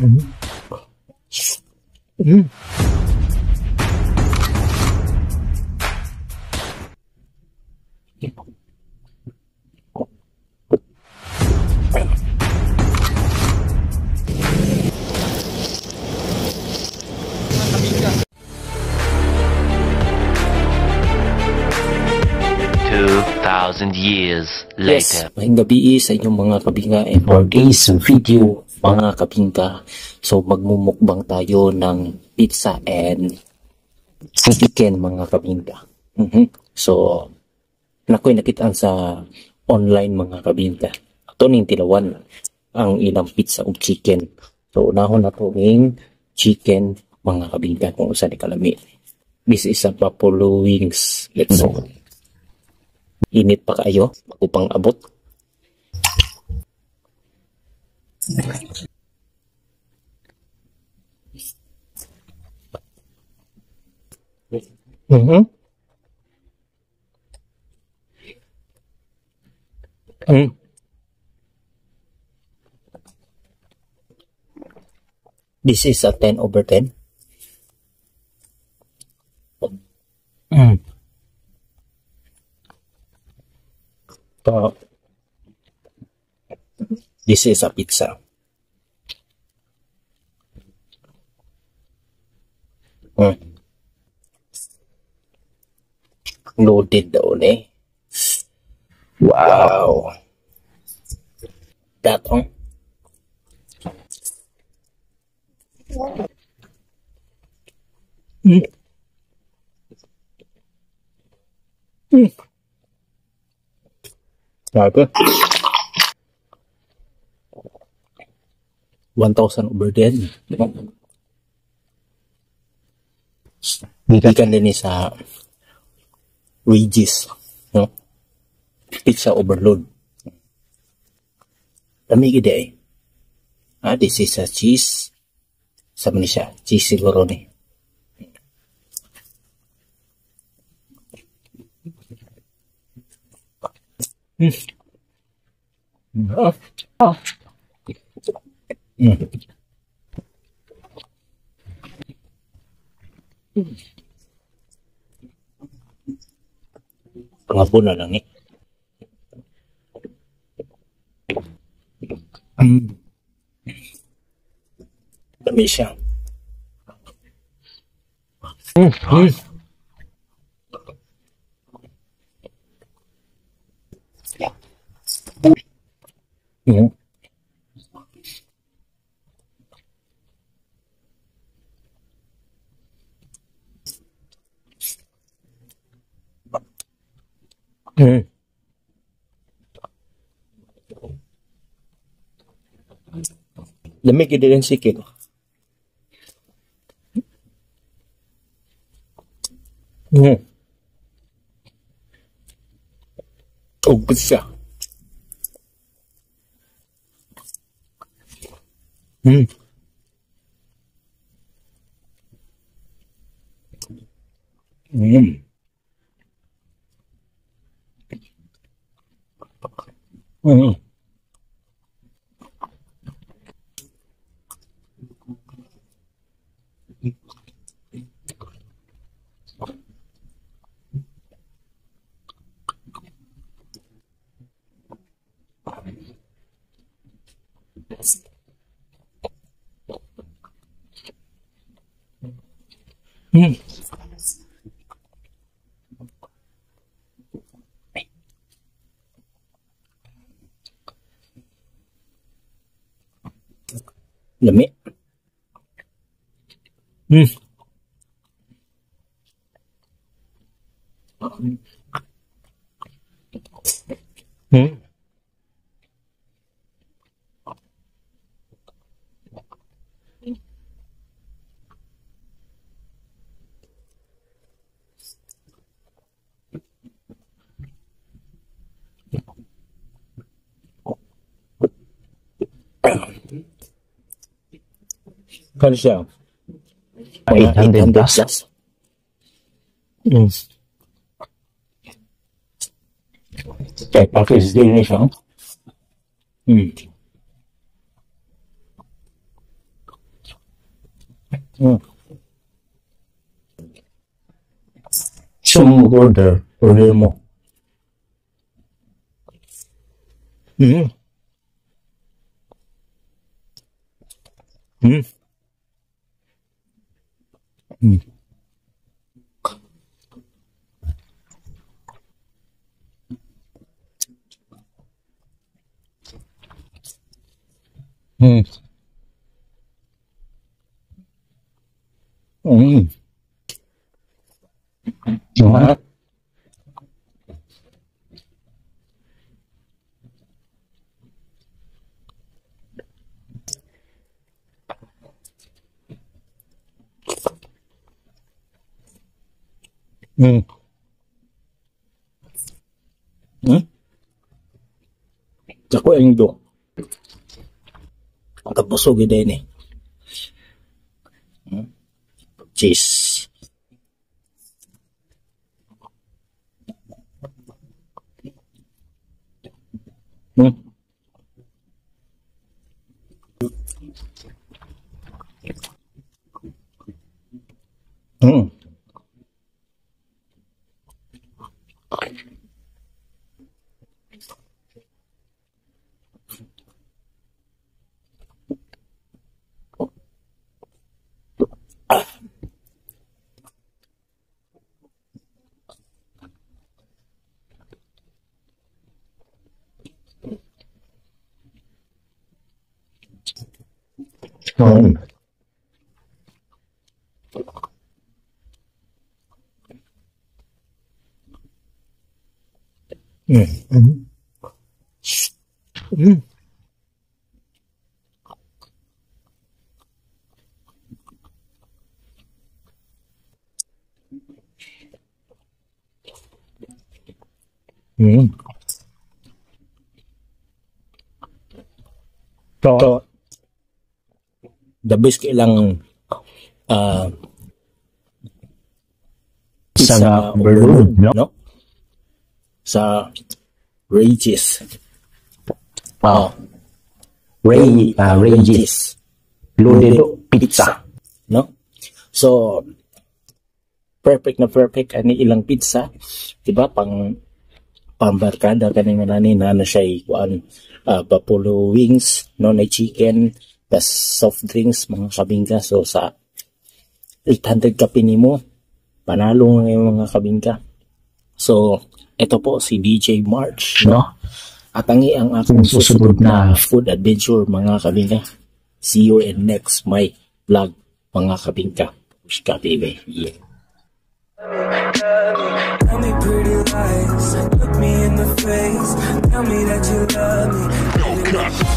2,000 years Yes, later. Maayong gabii sa inyong mga kabingka and for this video, mga kabingka, so magmumukbang tayo ng pizza and chicken, mga kabingka. So, nakoy nakitaan sa online, mga kabingka. Ato ning tilawan ang ilang pizza ug chicken. So, unahon nato ning chicken, mga kabingka, kung usa ni kalami. This is a buffalo wings. Let's go. Init pa kaayo, bago pang abot. This is a 10 over 10. This is a pizza. Loaded daw ni. Wow. Datong. Grabe. 1,000 over 10. Gikan din ni sa Regis, no? Pizza overload. Lami gid eh. Ah, this is a cheese. Sa man ni siya, cheese siguro ni. Pangabo na lang eh. Lami siya. Lami gid din chicken. Og pizza. Lami. Kano siya? 800 plus. Plus. Okay, package din ni siya. So, order. Order mo. Dako ang do. Ang kabusog din eh. Cheese. So, the best kailang Sa pizza overload, overload, no? no? Sa Regis. Wow. Ray, Regis. Loaded pizza. No? So, perfect na perfect ani ilang pizza, 'di ba? Pang pambarkada kaning nani na ano siya kuan, buffalo wings, no, na chicken, tas soft drinks, mga kabingka. So sa 800 kape nimo, panalo nga mga kabingka. So ito po si DJ March, no? At ang akong Susunod susunod na food adventure, mga kabingka. See you in next my vlog, mga kabingka. Push ka, baby. Yeah. Tell me pretty lies, look me in the face, tell me that you love me.